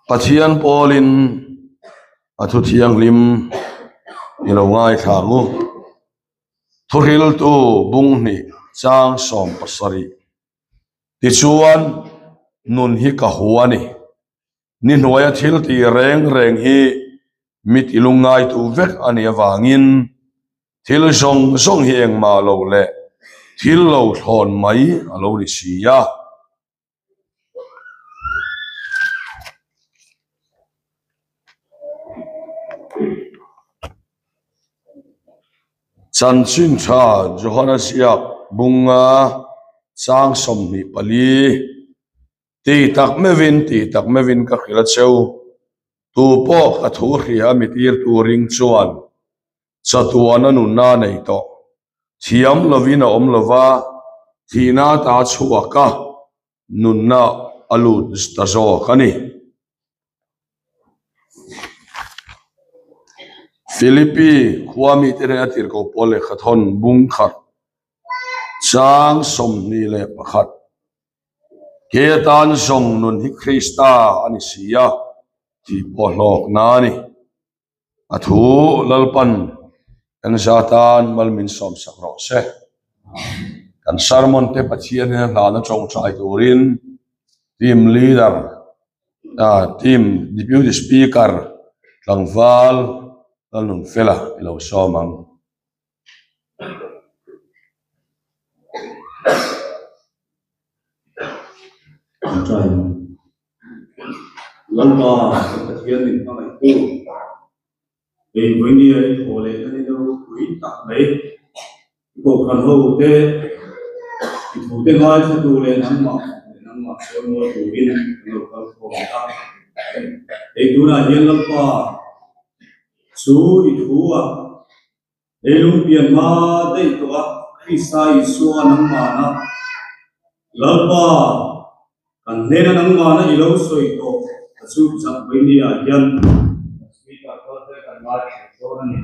Pathian pawlin a thu thianghlim i lo ngaithla ang u. Thuhriltu bung hnih chang 70 tichuan nun hi ka hu a ni. Ni hnuaia thil tih reng reng hi mit i lungngaitu vek a nih avangin thil zawng zawng hi engmah lo leh thil lo thlawn mai a lo ni si a. Chanchin tha Johana ziak bunga chang 24. Ti tak meuhin, ti tak meuhin ka hrilh a cheu. Tu pawh ka thu hria mi tir turing chuan chatuana nunna a nei tawh. Thiam lovin a awm lova, thihna ta chhuak a, nunna a lut ta zawk a ni. Philippi khua mite hnena tirhkoh pawl lehkhathawn bung khat chang 21. Ke atan zawng nun hi Krista a ni si a, tih pawh hlawkna a ni. A thu Lalpan kan za tan mal min sawmsak rawh se. Kan sermon te Pathian hian hlana tawngtai turin team leader, team deputy speaker tlangval Lalnunfela i lo sawm ang. Lalpa Pathian min hmangaihtu hei vawinia i thaw leh na ni ropui tak mai i kohhran ho te i thu te ngaithla tu leh nangmah leh nangmah sawi mawi turin kan lo kal khawm a hei tunah hian Lalpa chu i thu a Leilung pian hma daih tawh a, Krista Isua nangmahna, Lalpa, kan hnena nangmahna i lo sawi tawh a chu chakpui ni ah hian Speaker kal te kan ngaithla dawn a ni.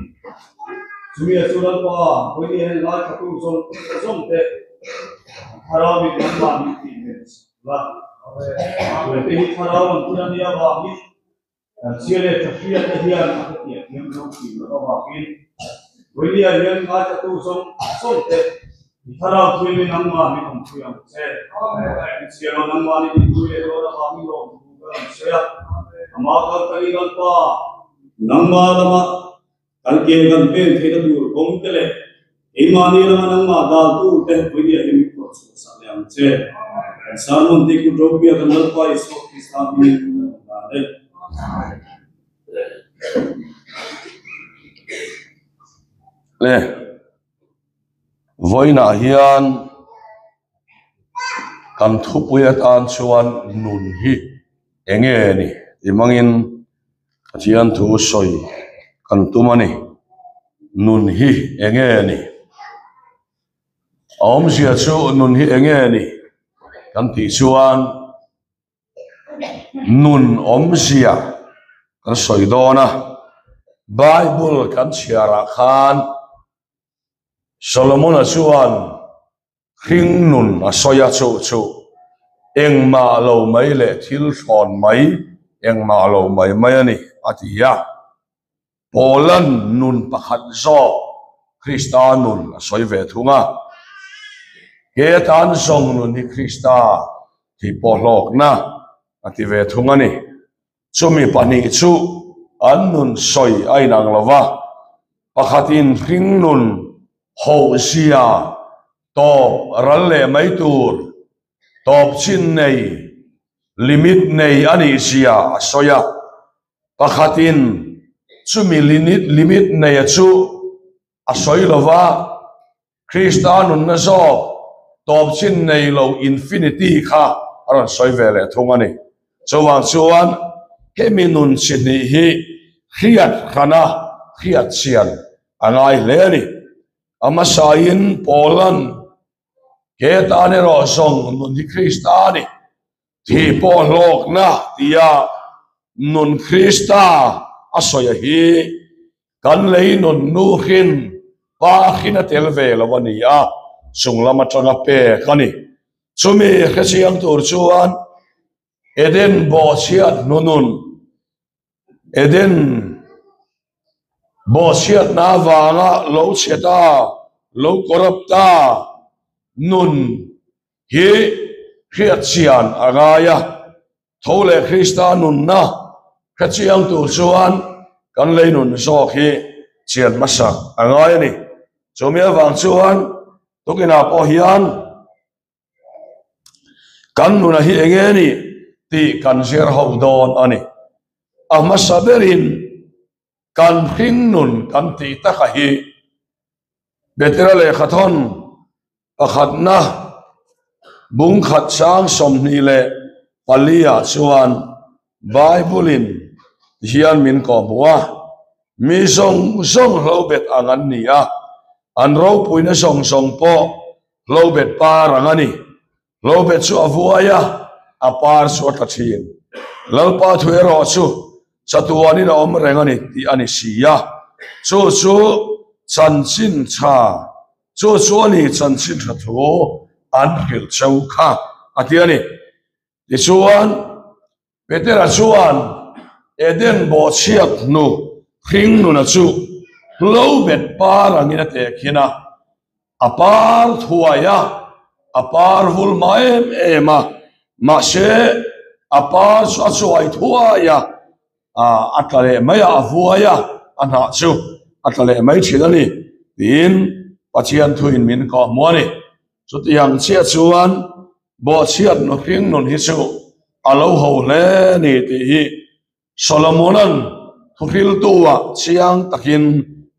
Chumi a chu Lalpa, vawi ni hian ngaithlatu zawng zawng te kan thlarau mit nangmah min tih hmel la. Tuaite hi thlarau ang thil a nia vangin Kan chhia leh tha hriat te hian a hetiang hian lo tih loh avangin Vawinia hian ngaithatu zawng zawng te i thlarau thiamin nangmah min awm pui ang che. I chhia lo nangmah ni min pui leh dawn avangin lawmthu ka rawn sawi a. Amah kal tangin Lalpa, nangmah lama kan ke kan pen theihna tur kawng te leh keimahni lama nangmah daltu te Vawinia hian min phawrh chhuah sak leh ang che. Kan sermon te kut ropia kan Lalpa Isua Krista hmingin kan awm dan e. Le vawiinah hian kan thupui atan chuan nun hi eng nge ni tih hmangin Pathian thu sawi kan tum a ni. Nun hi eng nge ni? A awmzia chu nun hi eng nge ni kan tih chuan Nun awmzia kan sawi dawn a, Bible kan chhiarah khan Solomon-a chuan hring nun a sawi a, chu chu engmah lo mai leh thil thlawn mai, engmah lo mai mai a ni a ti a. Paula'n nun pakhat zawk Krista nun a sawi ve thung a. He atan zawng nun hi Krista tih pawh hlawkna a ti ve thung a ni. Chumi pahnih chu an nun sawi a inang lo va, pakhatin hring nun hohzia tawp ral leh mai tur tawp chin nei, limit nei a nih zia a sawi a. Pakhatin chumi limit neia chu a sawi lo va, Krista nunna zawk tawp chin nei lo infinity kha a rawn sawi ve leh thung a ni. Chuvang chuan hemi nun chi hnih hi hriat hrana hriat chian a ngai hle a ni. A hmasain Paula'n he tan erawh zawng nun hi Krista a ni. Thih pawh hlawkna tia nun Krista a sawi a hi kan lei nun nu hrin pa hrin a tel ve lo a ni a, chung lam atanga pek a ni. Chumi hrechiang tur chuan Eden bawhchhiat hnu nun, Eden bawhchhiatna avanga lo chhe ta, lo corrupt ta nun hi hriatchian a ngai a. Tho leh Krista nunna hrechiang tur chuan kan lei nun zawk hi chian hmasak a ngai a ni. Chumi avang chuan tukinah pawh hian kan nuna hi eng nge ni tih kan zir ho dawn a ni. A hmasa berin kan hring nun kan tih taka hi Petera lehkhathawn pakhatna bungkhat sang 24 ah chuan Bible-in hian min kawhhmuh a, mi zawng zawng hlobet ang an ni a, an ropuina zawng zawng pawh hlobet par ang a ni. Hlobet chu a vuai a, a par chu a tla thin. Lalpa thu erawh chu chatuanin a awm reng a ni tih a ni si a, chu chu chanchin tha, chu chu a ni chanchin tha thu an hrilh cheu kha a ti a ni. Tichuan, Petera chuan Eden bawhchhiat hnu hring nuna chu hlobet par angin a tehkhin a, a par thuai a, a par vul hma em em a, mahse a par chu a chuai thuai a, a tla leh mai a, a vuai a, a hnah chu a tla leh mai thin a ni tiin Pathian thuin min kawhhmuh a ni. Chutiang chiah chuan Bawhchhiat nuhring nun hi chu a lo ho hle ni tih hi Solomona'n thuhriltu-ah chiang takin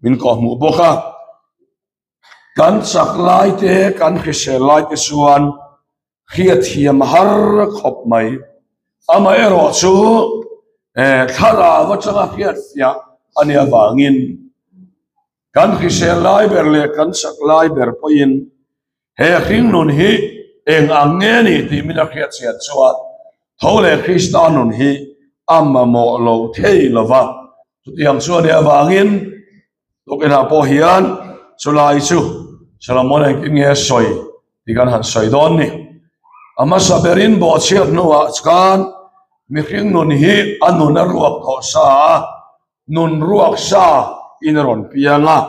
min kawhhmuh bawk a. Kan chak lai te, kan hrisel lai te chuan hriatthiam har khawp mai. Amaherawh chu thlarau atanga hriatfiah a nih avangin kan hrisel lai ber leh kan chak lai ber pawhin He hringnun hi eng ang nge ni tih min a hriat chian chuan tho leh Krista nun hi a mamawh lo thei lo va. Chutiang chuan nih avangin tukinah pawh hian chulai chu Solomon engtin nge a sawi tih kan han sawi dawn ni. A hmasa berin bawhchhiat hnuah khan mihring nun hi a nun a ruak tawh sa a, nun ruak sa in a rawn piang a,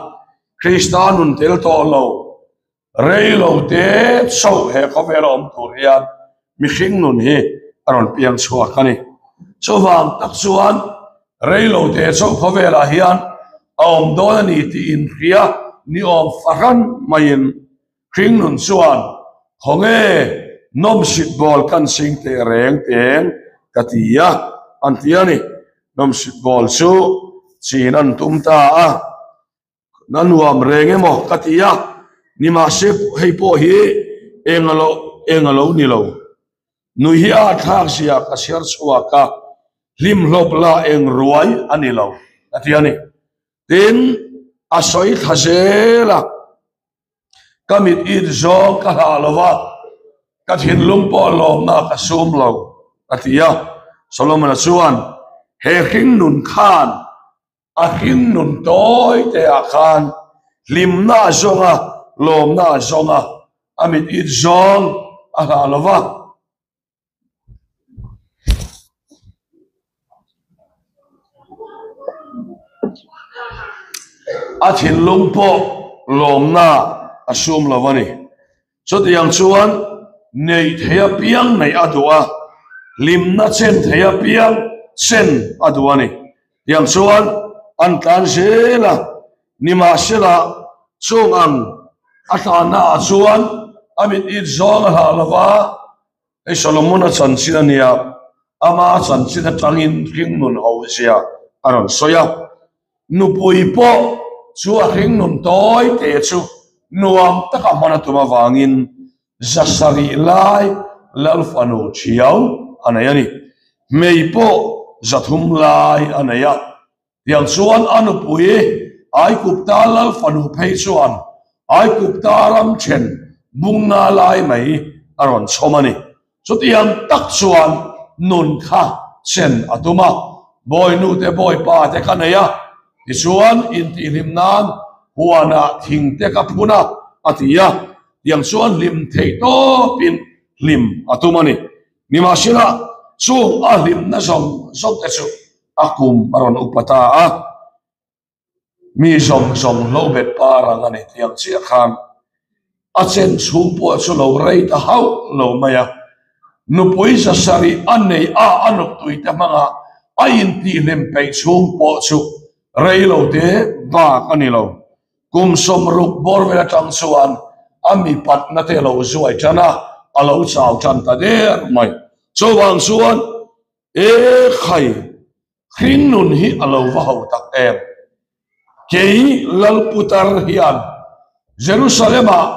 Krista nun tel tawh lo Rei lo te chauh he khawvel a awm tur hian mihring nun hi a rawn piang chhuak a ni. Chuvang tak chuan rei lo te chauh khawvelah hian a awm dawn a ni tih inhria ni awm fahran maiin hring nun chuan khawnge nawmsit bawl kan ching teh reng teng ka ti a, an ti a ni. Nawmsit bawl chu chin an tum ta a. Na nuam reng emaw ka ti a, nimahse hei pawh hi eng a lo eng a lo ni lo. Nui hi a thlak zia ka chhiar chhuak a, hlim hlawp la eng ruai a ni lo ka ti a ni. Tin, a sawi thla zel a, ka mit it zawng ka hlah lo va, ka thinlung pawh lawmna ka sum lo ka ti a. Solomon-a chuan, He hringnun khan A hring nun tawi te ah khan hlimna a zawng a, lawmna a zawng a, a mit it zawng a hlah lo va. A thinlung pawh lawmna a sum lo a ni. Chutiang chuan neih thei apiang neih a duh a, hlimna chen thei apiang chen a duh a ni. Tiang chuan an tlan zel a, nimahsela chung ang a tlanna ah chuan a mit it zawng a hlah lo va, hei Solomon-a chanchin a nia, ama chanchin atangin hringnun ho zia a rawn sawi a. Nupui pawh chu a hringnun tawi te chu nuam taka hman a tum avangin 700 lai Lalfanu thiau a nei a ni. Hmei pawh 300 lai a nei a. Tiang chuan a nupui Aikupta Lalfanu phei chuan Aikupta ram then bunga lai mai a rawn chhawm a ni. Chutiang tak chuan nun kha chen a tum a, Bawinu te bawipa te ka nei a, tichuan intihhlim nan huanah thing te ka phun a, a ti a. Tiang chuan hlim theih tawpin hlim a tum a ni. Nimahsela, Chung a hlimna zawng zawng te chu a kum a rawn upa ta a. Mi zawng zawng lo bet par ang a ni tiang chiah khan a chen chhung pawh chu lo rei ta hauh lo mai a. Nupui zasarih a nei a, a nuptui te hmanga a intihhlim peih chhung pawh chu rei lo te bak a ni lo. Kum 60 bawr vel atang chuan a mipatna te lo zuai tan a, a lo chau tan ta der mai. Chuvang chuan e khai hring nun hi a lo va ho tak em. Kei Lalputar hian Jerusalem-ah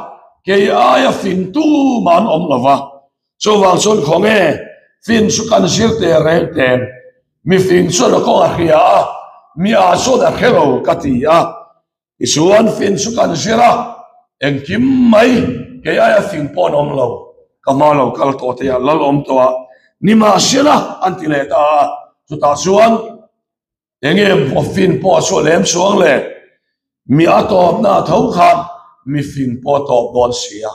kei aia fing tumah an awm lo va, chuvang chuan khawnge fin chu kan zir teh reng teng. Mifing chuan a kawng a hria a, mi a chuan a hre lo ka ti a. Tichuan fin chu kan zir a, engkim mai kei aia fing pawh an awm lo, ka hma lo kal tawh te ah lal awm tawh a, nimahsela an ti leh ta a, chutah chuan enge maw fin pawh a chhuah lem chuang le, mi a tawpna a tho khan mifing pawh a tawp dawn si a.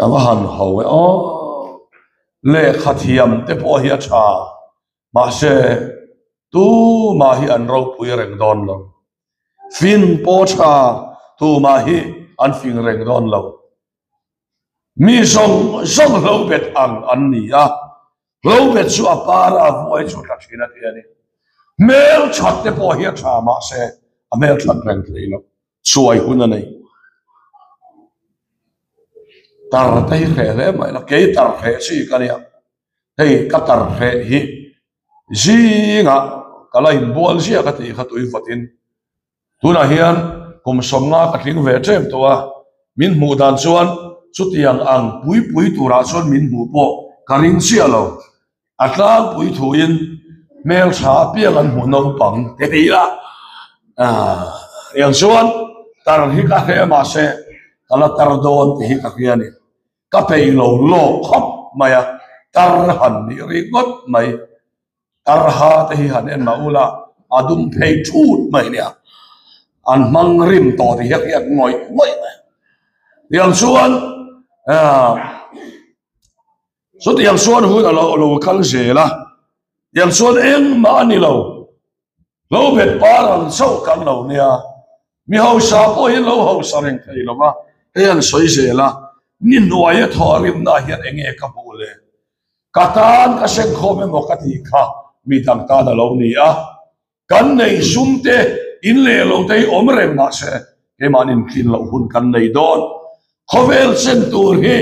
A va han ho e aw. Lehkha thiam te pawh hi a tha, mahse tumah hi an ropui reng dawn lo. Fin pawh tha, tumah hi an fing reng dawn lo. Mi zawng zawng hlo bet ang an ni a, hlo bet chu a par a vuai chu tla thin a ti a ni. Hmel that te pawh hi a tha, mahse a hmel that reng thei lo. Chuai hun a nei. Tar te hi hreh hle mai la, kei tar hreh chi ka nia. Hei ka tar hreh hi zingah ka la inbual ziah ka tih kha tui vatin. Tunah hian kum 50 ka tling ve ṭem tawh a, min hmuh dan chuan chutiang ang pui pui turah chuan min hmuh pawh ka ring chiah lo. A tlangpui thuin hmeltha apiang an hmuh naupang te ti ila tiang chuan tar hi ka hre mahse ka la tar dawn tih hi ka hria a ni. Ka peih lo lawk khawp mai a, tar han nih ringawt mai. Tar ha te hi han en mah ula a dum phei thut mai nia, an hmang rim tawh tih hi a hriat ngawih ngawih mai. Tiang chuan Chutiang chuan hun a lo lo kal zel a, tiang chuan engmah a ni lo. Lo bet par ang chauh kan lo nia, mi hausa pawh hi lo hausa reng thei lo va, hei an sawi zel a, ni hnuaia thawh rimna hian eng nge ka hmuh le? Ka tan ka sengkhawm emaw ka tih kha mi dang tan a lo ni a, Kan nei sum te, in leh lo te hi awm reng mah se, keimahni intlin loh hun kan nei dawn. Khawvel chen tur hi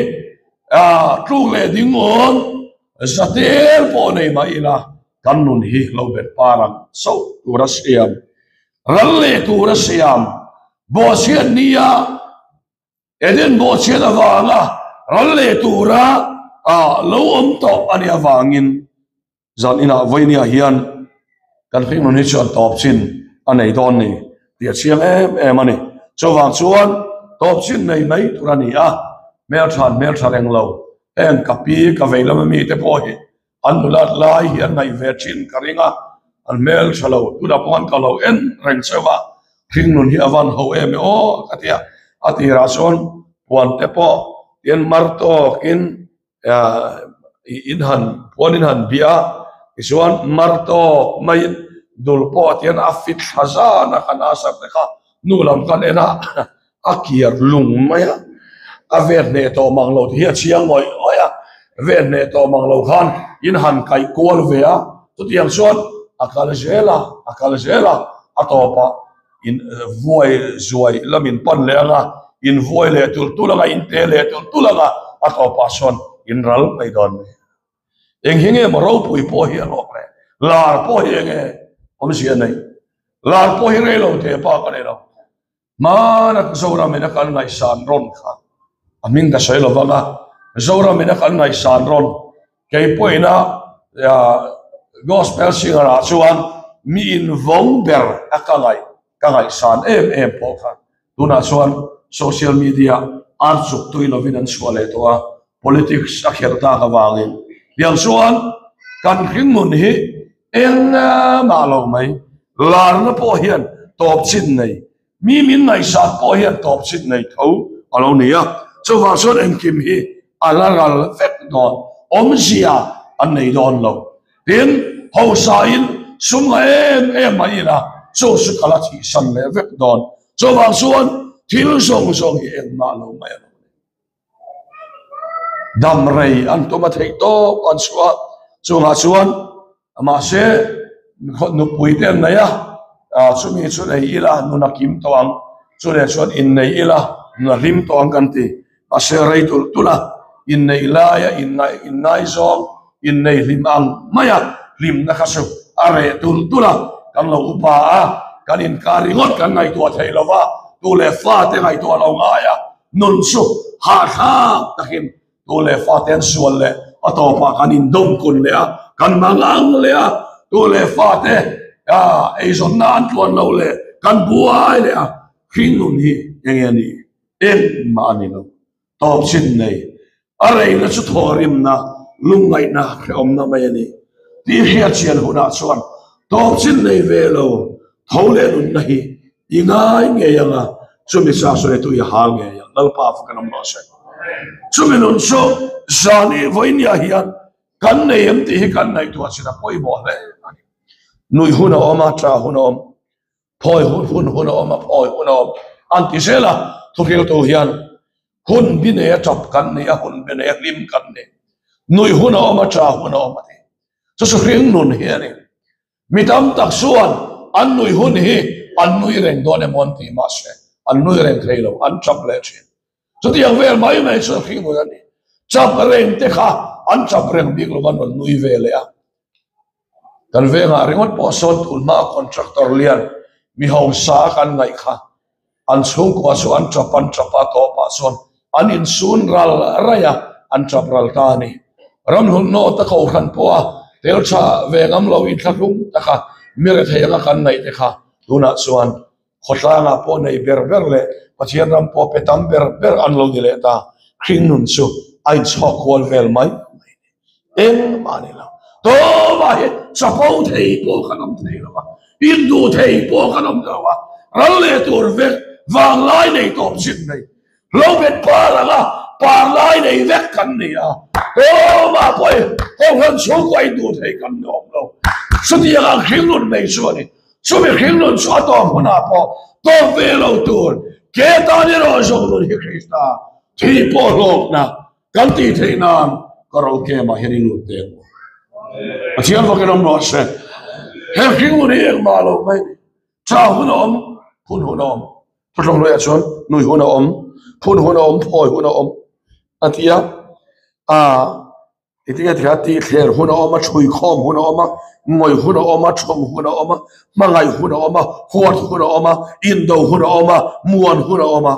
tluk leh ding awn zatel pawh nei mah ila, kan nun hi lo bet par ang chauh tur a siam, ral leh tur a siam, bawhchhiat nia Eden bawhchhiat avanga ral leh tura lo awm tawh a nih avangin, Zan inah vawinia hian kan hringnun hi chuan tawp chin a nei dawn ni tih a chiang em em a ni. Chuvang chuan tawp chin nei mai tur a ni a, hmeltha an hmeltha reng lo. Heng ka pi ka vei lama mite pawh hi an nulat lai hi an ngaih ve thin ka ring a, an hmeltha lo tunah pawh an ka lo en reng cheu a, hringnun hi a van ho em e aw ka ti a, a tirah chuan puan te pawh tian mar tawkin in han puan in han bia a tichuan mar tawk maiin dul pawh a tian a fit thla zan a kan asa te kha nu lam kan en a a kiar lung mai a a vel hneh tawh mang lo tih hi a chiang ngawih ngawih a vel hneh tawh mang lo khan in han kaih kual ve a chutiang chuan a kal zel a a kal zel a a tawpah in vuai zuai lam in pan leh ang a, in vuai leh tul tul ang a, in te leh tul tul ang a, a tawpah sawn in ral mai dawn mai. Eng hi nge maw ropui pawh hi a hlawk le? Lar pawh hi enge awmzia nei? Lar pawh hi rei lo teh pa ka nei lo. Hmana Zoramin a kan ngaihsan rawn kha a hming ka sawi lo vang a, Zoramin a kan ngaihsan rawn Kei pawhina gospel singer ah chuan mi invawng ber a ka ngaih ka ngaihsan em em pawh kha tunah chuan social media ar chuk tui lovin an chhuah leh tawh a, politics a kher tak avangin tiang chuan kan hringnun hi engmah lo mai larna pawh hian tawp chin nei Mi min ngaihsan pawh hian tawp chit nei tho a lo ni a, chuvang chuan engkim hi a la ral vek dawn. Awmzia an nei dawn lo. Tin, hausain sum ngah em em mai ila chu chu ka la thihsan leh vek dawn. Chuvang chuan thil zawng zawng hi engmah lo mai a lo ni. Dam rei an tum a theih tawp an chhuah a, chungah chuan mahse nupui te an nei a, chumi chu nei ila nun a kim tawh ang, chuleh chuan innei ila nun a hlim tawh ang kan ti. Mahse rei tulh tulh a, inneih laia innaizawng innei hlim ang maia hlimna kha chu a reh tulh tulh a, kan lo upa a, kan inkar ringawt kan ngaihtuah theih lo va, tu leh fate ngaihtuah lo ngai a, nun chu hahthlak takin tu leh fate an sual leh a tawpah kan indawmkun leh a, kan mangang leh a, tu leh fate eizawnna an tluan lo leh kan buai leh a, hringnun hi enge a nih? Engmah a ni lo. Tawp chin nei. A reina chu thawhrimna, lungngaihna, hrehawmna mai a ni. Tih hriatchian hunah chuan tawp chin nei ve lo tho leh nunna hi i ngai ngei ang a, chumi cha sawitu i hal ngei ang. Lalpa fak an awm rawh se. Chumi nun chu zani vawinia hian kan nei em tih hi kan ngaihtuah chin a pawimawh hle a ni. Nuih hun a awm a, ṭah hun a awm. Phawi hun hun hun a awm a, phawi hun a awm an ti zel a, thuhriltu hian hun bi nei a tap kan ni a, hun bi nei a hlim kan ni, nuih hun a awm a, tha hun a awm a ti. Chu chu hring nun hi a ni. Mi tam tak chuan an nuih hun hi an nui reng dawn emaw an ti mahse an nui reng thei lo, an tap leh thin. Chutiang vel mai mai chuan hring nun a ni. Tap reng te kha an tap reng bik lo an rawn nui ve leh a. Kan vengah ringawt pawh sawn tun hma contractor lian mi hausa a kan ngaih kha an chhungkua chu an tap an tap a tawpah chuan an insun ral raih a an tap ral ta a ni. Ramhlun nawt a kohhran pawh a tel tha ve ngam lo inthlahlung taka mi rethei anga kan ngaih te kha tunah chuan khawtlangah pawh nei ber ber leh Pathian ram pawh pe tam ber ber an lo ni leh ta. Hringnun chu a inchhawk kual vel mai mai a ni. Engmah a ni lo. Tawmah hi chapo thei pawh kan awm thei lo a, induh thei pawh kan awm lo a, ral leh tur vek vanglai nei tawp chin nei Lo bet par anga par lai nei vek kan ni a, Roma pawhin Kohhran chhungkaw in duh thei kan ni awm lo. Chutiang ang hringnun nei chu a ni. Chumi hringnun chu a tawp hunah pawh tawp ve lo tur ke tan erawh zawng nun hi Krista thi pawh hlawkna kan tih theih nan ka rokemah hian i lut teh ang u. Pathian vakin awm rawh se. He hringnun hi engmah lo mai ni. Tha hun a awm, phun hun a awm. Thutlawng hnuaiah chuan nui hun a awm, phun hun a awm, phawi hun a awm a ti a. Aaa engtin nge tikha tih thler hun a awm a, chhui khawm hun a awm a, ngawih hun a awm a, thawm hun a awm a, hmangaih hun a awm a, huat hun a awm a, indo hun a awm a, muan hun a awm a.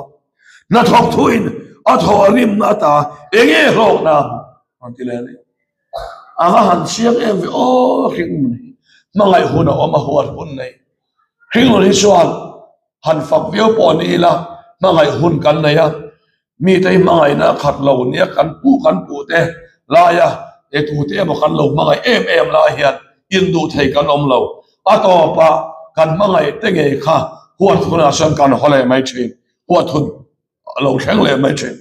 Hnathawk thuin a thaw a rimna ata eng nge hlawkna a ti leh a ni. A va han chiang em ve aw hringnun hi hmangaih hun a awm a huat hun nei. Hringnun hi chuan han fak viau pawh ni ila hmangaih hun kan nei a, mite hi hmangaihna a khat lo nia kan pu kan pu te laia e tute emaw kan lo hmangaih em em lai hian induh thei kan awm lo. A tawpah kan hmangaih te ngei kha huat hunah chuan kan haw leh mai thin, huat hun a lo thleng leh mai thin.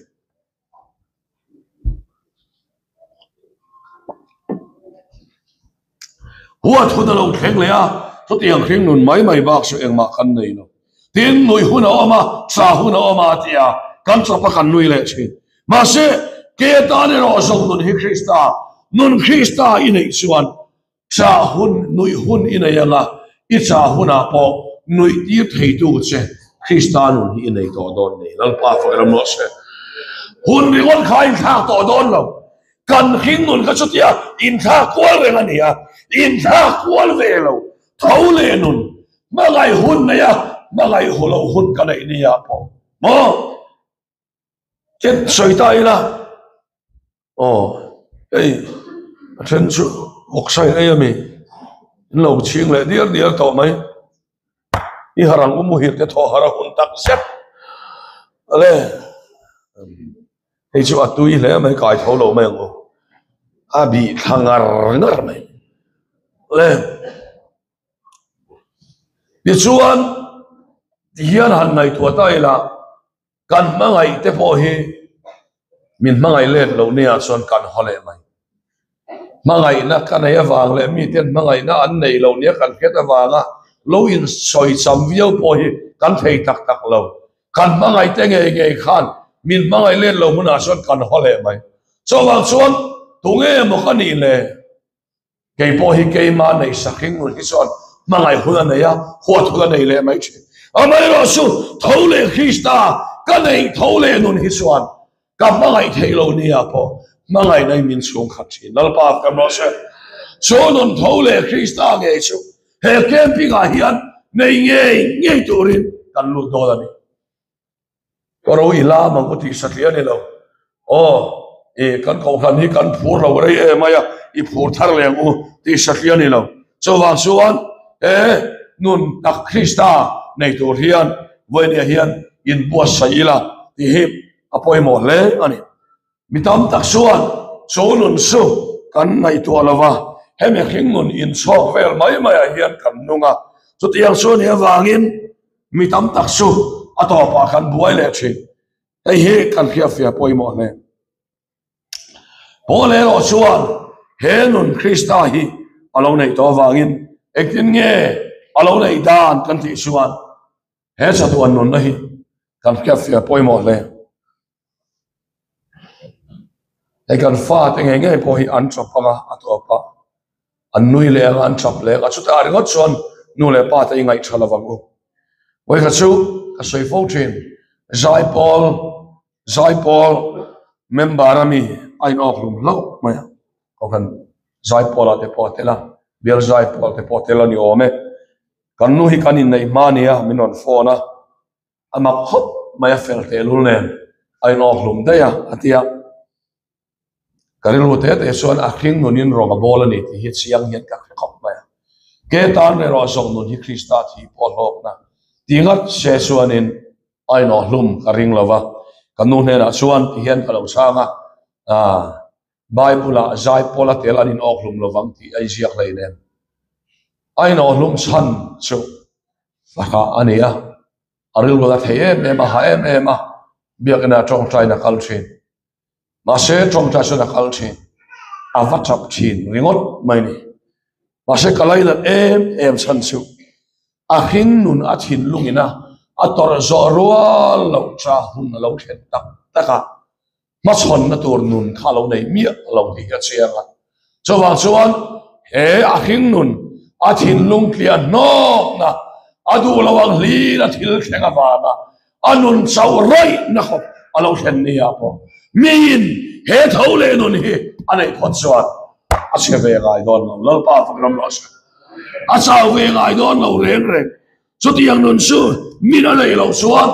Huat hun a lo thleng leh a, chutiang hring nun mai mai bak chu engmah kan nei lo. Tin, nui hun a awm a, sa hun a awm a ti a, kan chawp a kan nui leh thin. Mahse, ke tan erawh zawng nun hi Krista, nun Krista i neih chuan Chah hun, nuih hun i nei anga, i chah hunah pawh nuih tir theitu che Krista nun hi i nei tawh dawn ni. Lalpa fak ram rawh se. Hun ringawt kha a inthlak tawh dawn lo. Kan hring nun kha chutia inthlak kual reng a ni a, inthlak kual ve lo. Tho leh nun, hmangaih hun nei a, hmangaih hu loh hun ka neih nia pawh maw? Chen sawi ta ila. Aw hei a then chu vawksa in ei ami in lo chhing leh diar diar tawh mai i harh ang u muhil te thawh harh a hun tak zet ale hei chu a tui hle mai kai tho lo mai ang u a bih thla ngar ngar mai le tichuan tihian han ngaihtuah ta ila. Kan hmangaih te pawh hi min hmangaih let loh nia chuan kan haw leh mai. Hmangaihna ka nei avang leh miten hmangaihna an nei lo nia kan hriat avanga lo insawi cham viau pawh hi kan thei tak tak lo. Kan hmangaihte ngei ngei khan min hmangaih let lo hmunah chuan kan haw leh mai. Chuvang chuan tunge maw ka nih le? Kei pawh hi keimah neih sak hring nun hi chuan hmangaih hun a nei a, huat hun a nei leh mai thin. Amaherawhchu tho leh Krista ka neih tho leh nun hi chuan Ka hmangaih theih lo nia pawh hmangaihna i min chhung khat thin. Lalpa ka rawh se. Chu nun tho leh Krista ngei chu he camping ah hian nei ngei ngei turin kan lut dawn a ni. Ka ro i lam ang u tih satliah a ni lo. Aw, i kan kohhran hi kan phur lo rei em mai a, i phur thar leh ang u tih satliah a ni lo. Chuvang chuan he nun tak Krista nei tur hian vawinia hian inbuatsaih ila tih hi a pawimawh hle a ni. Mi tam tak chuan chu nun chu kan ngaihtuah lo va, hemi hringnun inchhawk vel mai maiah hian kan nung a. Chutiang chu a nih avangin mi tam tak chu a tawpah kan buai leh thin. Hei hi kan hriatfiah pawimawh hle. Paul erawh chuan he nun Krista hi a lo neih tawh avangin engtin nge a lo neih dan kan tih chuan He chatuan nunna hi kan hriatfiah pawimawh hle. Hei kan fate ngei ngei pawh hi an chawp anga a tawp a, an nui leh anga an chap leh anga chutah ringawt chuan nu leh pa te i ngaih tha lovang u. Vawikhat chu ka sawi fo thin, Zaipawl, Zaipawl member a mi a inawk hlum hlauh mai a, kohhran Zaipawl ah te pawh a tel a, bial Zaipawl te pawh a tel a ni awm e. Kan nu hi kan inneih hma nia min rawn phone a, a mak khawp mai a fel tehlul nen a inawk hlum daih a, a ti a. Ka rilru te te chuan a hring nunin rawng a bawl a ni tih hi chiang hian ka hre khawp mai a. Ke tan reh rawh zawng nun hi Krista thih pawh hlawkna ti ngat se chuanin a inawh hlum ka ring lo va. Ka nu hnenah chuan ti hian ka lo chhang a, Bible ah zai pawl a tel an inawk hlum lovang tih a inziak hlei nen. A inawh hlum chhan chu faka a ni a, a rilru a thei em em a, ha em em a, biakina tawngtain a kal thin. Mahse tawngtai chuan a kal thin, a va tap thin ringawt mai ni. Mahse ka lainat em em chhan chu a hring nun a thinlungin a a tawrh zawh rual loh cha hun a lo thlen tak tak a. hmachhawnna tur nun kha a lo nei miah lo tih hi a chiang a. Chuvang chuan he a hring nun, a thinlung tliah hnawkna, a duh lo ang hlin a thil thleng avanga a nun chauh rawihna khawp a lo thlen nia pawh miin he tho leh nun hi a neih phawt chuan a chhe ve ngai dawn lo. Lalpa fak ram rawh se. A chau ve ngai dawn lo reng reng. Chutiang nun chu min a neih loh chuan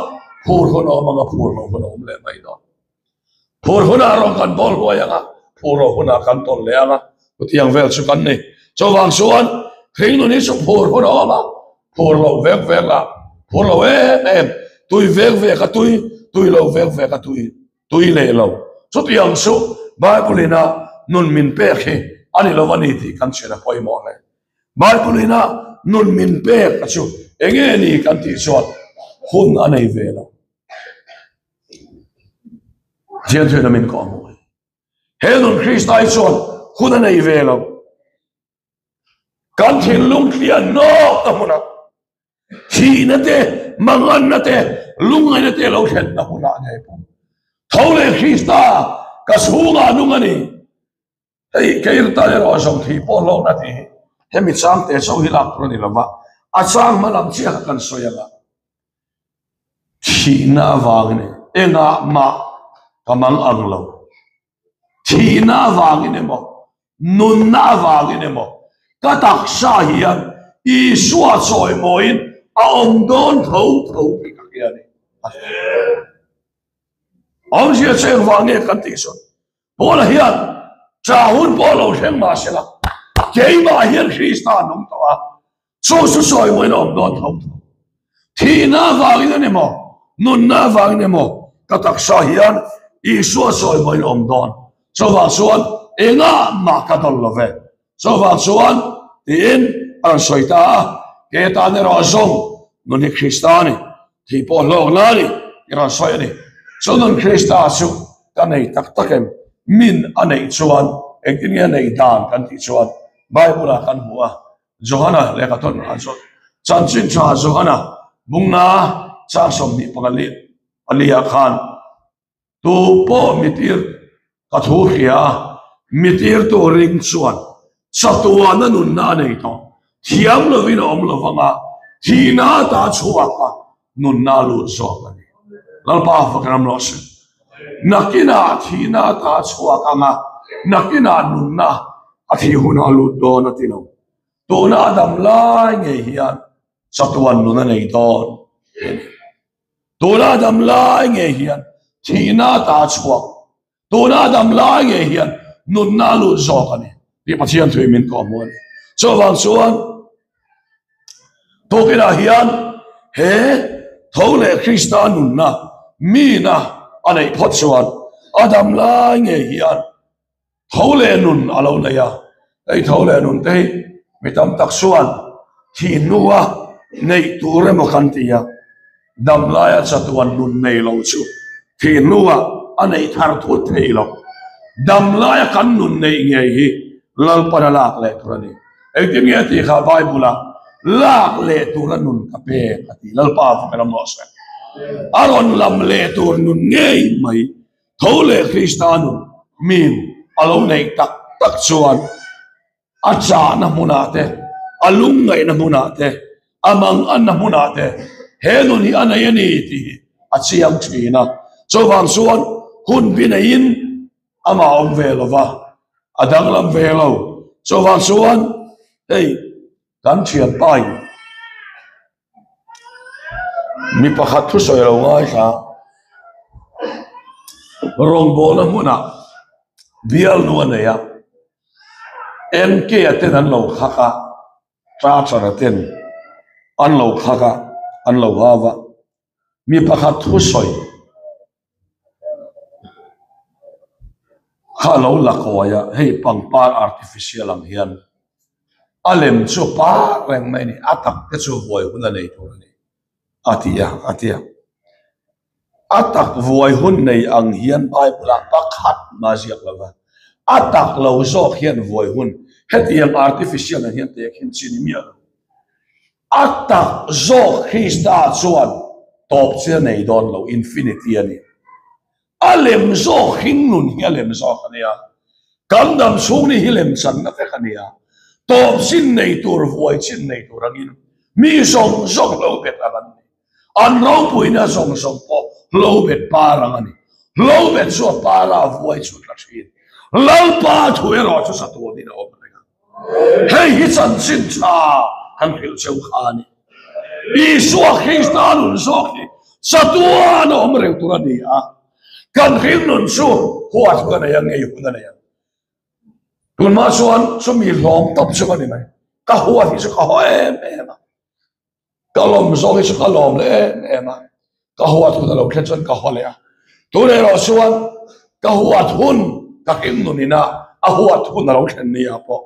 phur hun a awm ang a, phur loh hun a awm leh mai dawn. Phur hunah rawng kan bawl huai ang a, phur loh hunah kan tawlh leh ang a, chutiang vel chu kan ni. Chuvang chuan hring nun hi chu phur hun a awm a, phur loh vek vek lah, phur lo em em, tui vek vek a tui, tui lo vek vek a tui, tui leh lo. Chutiang chu Bible ina nun min pek hi a ni lo a ni tih kan chhiat a pawimawh hle. Bible ina nun min pek a chu enge ni kan tih chuan hun a nei ve lo. Pathian thuin a min kawh hmuh. He nun Krista hi chuan hun a nei ve lo. Kan thinlung tliah nawk na hmunah thihna te, manganna te, lungngaihna te lo thlenna hunah ngei pawh tho leh Krista ka chhungah nung a ni. Hei kei tan erawh zawng thei pawh hlawkna tih hi hemi chang te chauh hi lak tur a ni lova, a chang hma lam chiah kha kan sawi ang a, thihna avangin engah mah ka mang ang lo, thihna avangin emaw nunna avangin emaw ka taksa hian Isua chawimawiin a awm dawn tho tho tih ka hria a ni. Awmzia chu engvang nge kan tih sawn Paula hian cha hun pawh lo thleng mah se la, keimah hian Krista an awm tawh a, chu chu sawi mawiin a awm dawn tho tho. Thihna avangin a ni maw, nunna avangin emaw, ka taksa hian Isua sawi mawiin a awm dawn. Chuvang chuan engah mah ka dawn lo ve. Chuvang chuan tiin a rawn sawi ta a, Ke tan erawh zawng nun hi Krista a ni, thih pawh hlawkna a ni tih a rawn sawi a ni. Chu nun Krista chu ka nei tak tak em? Min a neih chuan Engtin nge a neih dan kan tih chuan Bible ah kan hmu a, Johana lehkha thawn ah chuan Chanchin tha Johana bungna chang 24 pali ah khan tu pawh mitir ka thu hria a, mitir tu ring chuan chatuana nunna a nei tawh, thiam lovin a awm lovang a, thihna ata chhuak a nunna a lut zawk a ni. Lalpa fak ram rawh se. Nakinah thihna ata chhuak ang a, nakinah nunna a thih hunah a lut dawn a ti lo. Tuna a dam lai ngei hian chatuan nun a nei dawn a ni. Tuna a dam lai ngei hian thihna ata chhuak, tuna a dam lai ngei hian nunna a lut zawk a ni tih Pathian thui min kawhhmuh a ni. Chuvang chuan tukinah hian he tho leh Krista nunna mina a neih phawt chuan a dam lai ngei hian Tho leh nun a lo nei a, hei tho leh nun te hi mi tam tak chuan thih hnua neih tur emaw kan ti a, dam laia chatuan nun nei lo chu thih hnua a neih thar thut thei lo. Dam laia kan nun neih ngei hi Lalpan a lak leh tur a ni. Engtin nge a tih kha Bible ah lak leh tura nun ka pek a ti. Lalpa fak ram rawh se. A rawn lam leh tur nun ngei mai Tho leh Krista nun min a lo neih tak tak chuan a chahna hmunah te, a lungngaihna hmunah te, a manganna hmunah te he nun hi a nei a ni tih hi a chiang thin a. Chuvang chuan hun bi neiin amah a awm ve lo va, a danglam ve lo. Chuvang chuan hei kan thianpa in Mi pakhat thusawi lo ngaithla rawngbawlna hmunah bialnu a nei a, MK-a ten an lo khak a, Charger-a ten an lo khak a, an lo hau a, mi pakhat thusawi kha a lo la kawi a, hei pangpar artificial ang hian a lem chu par reng mai a ni, a tak te chu vuai hun a nei tur a ni a ti a, a ti a. A tak vuai hun nei ang hian Bible ah pakhat mah ziak lo va, a tak lo zawk hian vuai hun hetiang artificial ang hian teh khin chi ni miah lo. A tak zawk Krista chuan tawp chi a nei dawn lo, infinity a ni. A lem zawk hring nun hi a lem zawk a nia. Kan dam chhung ni hi lem channa vek a nia. Tawp chin nei tur, vuai chin nei tur angin mi zawng zawng hlo bet ang an ni. An ropuina zawng zawng pawh hlo bet par ang a ni. Hlo bet chu a par a, a vuai chu a tla thin. Lalpa thu erawh chu chatuanin a awm reng a. Hei hi chanchin tha kan hrilh cheu kha a ni. Isua Krista nun zawk hi chatuan a awm reng tur a ni a. Kan hrilh nun chu huat hun a nei a, ngei hun a nei a. Tunhma chuan chumi hlawm tawp chu ka ni mai. Ka huat hi chu ka haw em em a. Ka lawm zawk hi chu ka lawm leh em em a, ka huat hun a lo thlen chuan ka haw leh a. Tun erawh chuan ka huat hun ka hlim nun ina a huat hun a lo thlen nia pawh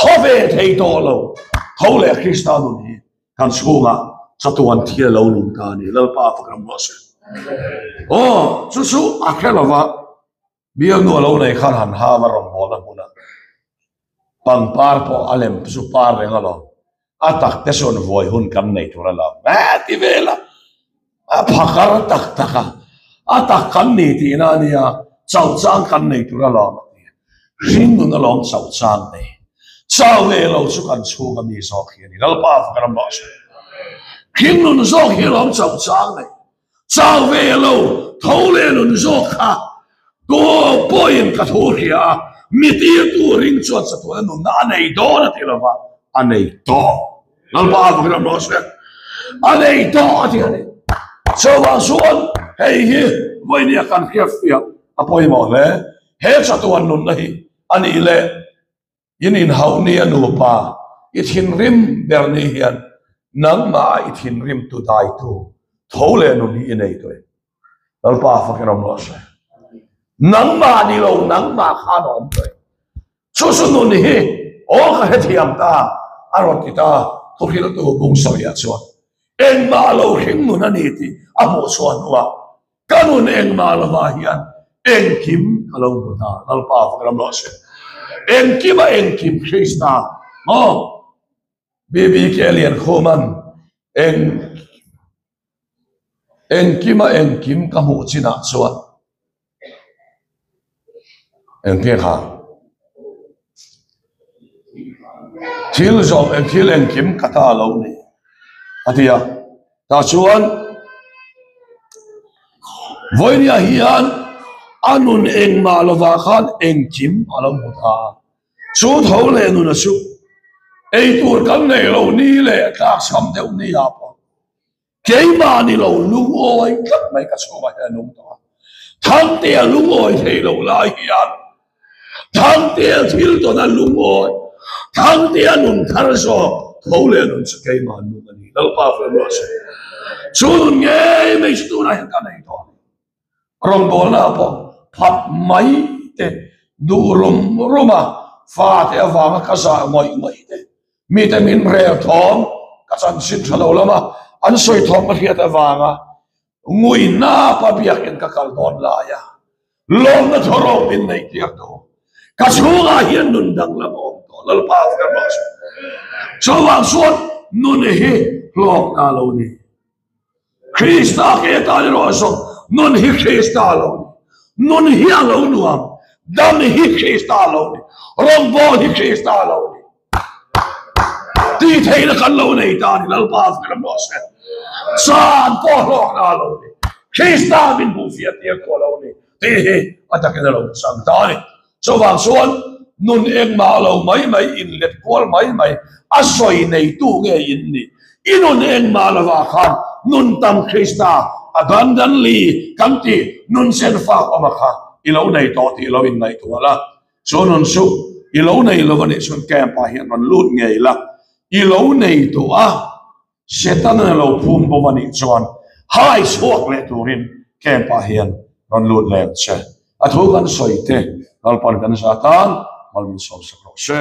haw ve thei tawh lo. Tho leh Krista nun hi kan chhungah chatuan thil a lo lung ta a ni. Lalpa fak ram rawh se. Aw, chu chu a hre lova Bialnu a lo nei khan han hau a rawn bawl a hmun a, pangpar pawh a lem chu par reng alawm, a tak te chuan vuai hun kan nei tur a lo ti vel a, a phakar tak tak a, a tak kan ni tihna a nia, chauh chang kan nei tur alawm a ti, hringnun alawm chauh chang nei, chau ve lo chu kan chhung a mi zawk hi a ni, Lalpa fak ram rawh se, hringnun zawk hi alawm chauh chang nei. Chau ve lo, tho leh nun zawk kha tu pawhin ka thu hria a, mi tirtu ring chuan chatuana nunna a nei dawn a ti lo va, a nei tawh. Lalpa a vakin a rawh se. A nei tawh a ti a ni. Chuvang chuan hei hi vawinia kan hriatfiah a pawimawh hle. He chatuan nunna hi a nih leh In inhauh ni a nupa i thinrim ber ni hian nangmah i thinrim tu daitu tho leh nun hi i nei tawh em? Lalpa fak in awm rawh se. Nangmah ni lo nangmah khan a awm tawh em? Chu chu nun hi aw ka hrethiam ta a rawn ti ta thuhriltu bung sawiah chuan engmah lo hring nun a ni tih a hmuh chhuah hnuah Ka nun engmah lovah hian engkim ka lo hmu ta, Lalpa fak ram rawh se. Engkima engkim Krista maw? BBK Liankhuman eng engkima engkim ka hmuh chinah chuan engte kha thil zawng eng thil engkim ka ta lo ni a ti a tah chuan vawinia hian a nun engmah lovah khan engkim a lo hmu ta a. Chu tho leh nuna chu eitur kan nei lo ni leh tlakchham deuh ni ah pawh keimah ni lo lungawi tlat mai ka chhungah hian a awm tawh a. Thangtea lungawi thei lo lai hian Thangtea thil tawn a lungawi, Thangtea nun thar zawk tho leh nun chu keimah nung a ni. Lalpa fel ruah se. Chu nun ngei mai chu tunah hian ka nei tawh a ni. Rawngbawlna ah pawh phat mai te, duh rum rum a, fate avanga ka zah ngawih ngawih te, mite min rel thawm ka chanchin tha lo lama an sawi thawm ka hriat avanga ngui napa biakin ka kal dawn lai a, lawmna thawrawk min neih tir tawh. Ka chhungah hian nun danglam a awm tawh, Lalpa ka ruah chu. Chuvang chuan nun hi hlawkna lo ni. Krista ke tan erawh a zawng, nun hi Krista lo ni. Nun hi a lo nuam, dam hi Krista lo ni, rawngbâwl hi Krista lo ni. Tih theihna kan lo nei ta ni, Lalpa ka ram rawh se. Chan pawh hlawkna a lo ni, Krista min hmuh fiah tir pawh a lo ni, tih hi a takin a lo chang ta a ni. Chuvang chuan nun engmah lo mai mai, inlet kual mai mai, a sawi neitu nge in nih? I nun engmah lovah khan nun tam Krista abundantly kan tih nun sen fak awma kha i lo nei tawh tih lo inngaihtuah la. Chu nun chu i lo nei lo a nih chuan camp-ah hian rawn lut ngei la, i lo nei tawh a, Setana lo phum bawm a nih chuan hai chhuak leh turin camp-ah hian rawn lut leh ang che. A thu kan sawi te Lalpan kan zah tan mal min sawmsak rawh se.